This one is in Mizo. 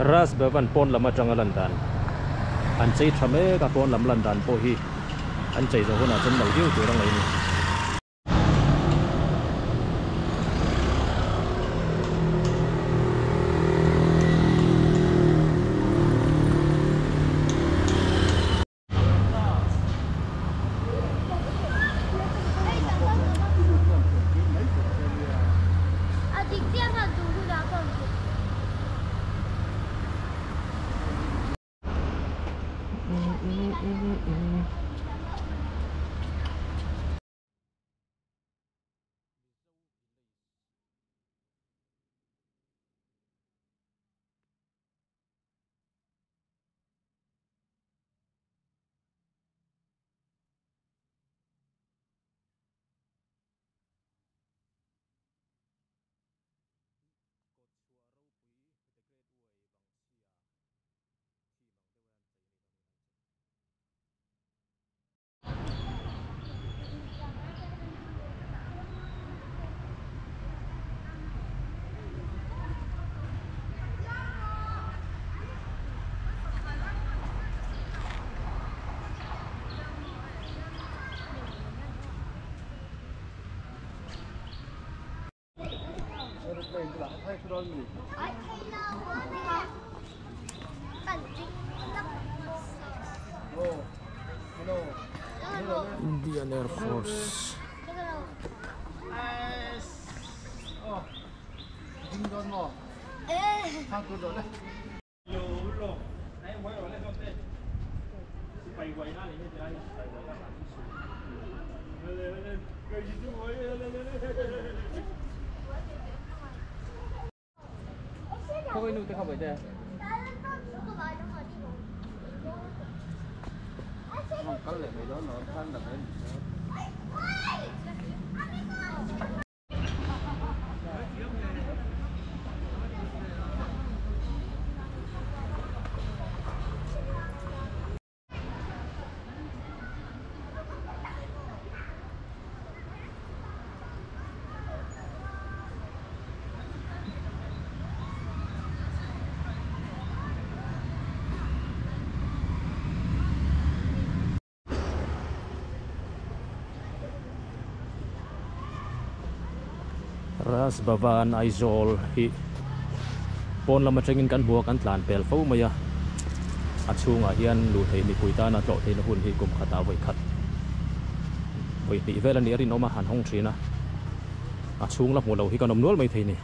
Raj Bhavan pawn lam atanga lan dan an chei tha mek a pawn lam lan dan pawh hi an chei zawh hunah chuan nalh viau tur a ngaih a ni. Indian Air Force. Raj Bhavan Aizawl hi pawn lam atangin kan hmu a kan tlan pel fo mai a a chhungah hian luh theih mipui tana tlawh theihna hun hi kum khatah vawi khat vawi hnih vel a nih a rinawm a han hawng thin a a chhung la hmu lo hi kan awm nual mai thei a ni.